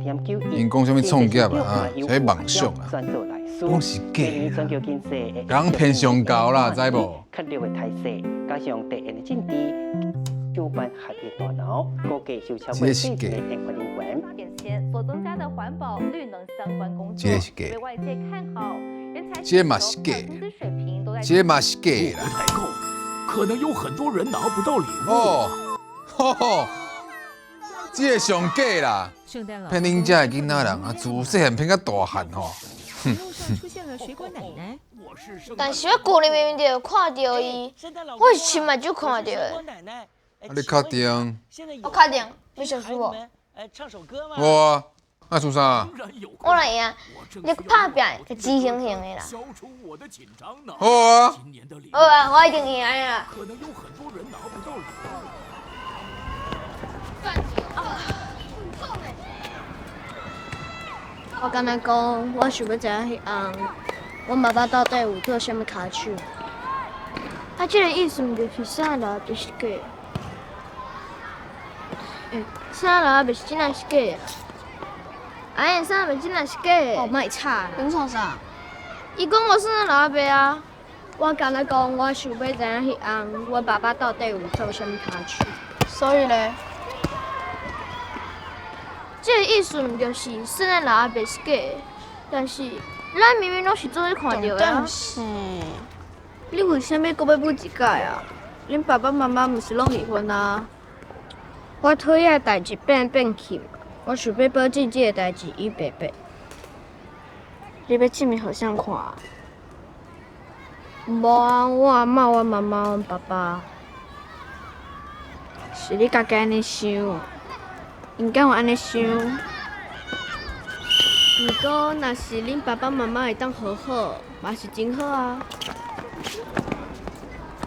研究𪜶講啥物創業啊？啥物夢想啊？攏是假的，人騙上高啦，知無？較弱的態勢，加上地緣的政治，舉辦合一大腦，估計收超過四成的研發人員。所增加的環保綠能相關工作，這個是假，被外界看好。人才這嘛是假，這嘛是假啦。不太夠，可能有很多人拿不到禮物。哦，吼吼，這個上假啦！騙恁遮的囡仔人啊，自細漢騙到大漢吼。但是我舊年明明就有看著伊，我是親目睭看著的。啊，你確定？我確定，你相信無？無啊，愛輸啥？我來贏，你拍拚會急行行的啦。好啊。好啊，我一定贏的啦。可能有很多人拿不到禮物。我敢若講，我想欲知影彼甕，阮爸爸到底有做啥物跤手？啊，這個意思毋就是聖誕老阿伯是假的？欸，聖誕老阿伯是真抑是假的？哎，聖誕老阿伯真抑是假的？哦，莫吵！恁創啥？伊講無聖誕老阿伯啊！我敢若講，我想欲知影彼甕，阮爸爸到底有做啥物跤手？所以咧？這個意思毋就是聖誕老阿伯是假的，但是咱明明攏是做伙看著的啊。是，你為啥物閣欲舞一擺啊？恁爸爸媽媽毋是攏離婚啊？我討厭代誌變來變去嘛，我想欲保證這個代誌伊袂變。你欲證明予誰看啊？無啊，阮阿嬤、阮媽媽、阮爸爸。是你家己按呢想，𪜶敢有按呢想？毋過，若是恁爸爸媽媽會當和好，嘛是真好啊。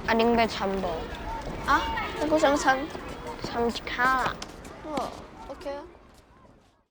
啊，恁欲參無？啊？你閣啥物參？參一跤啦。哦，OK 啊。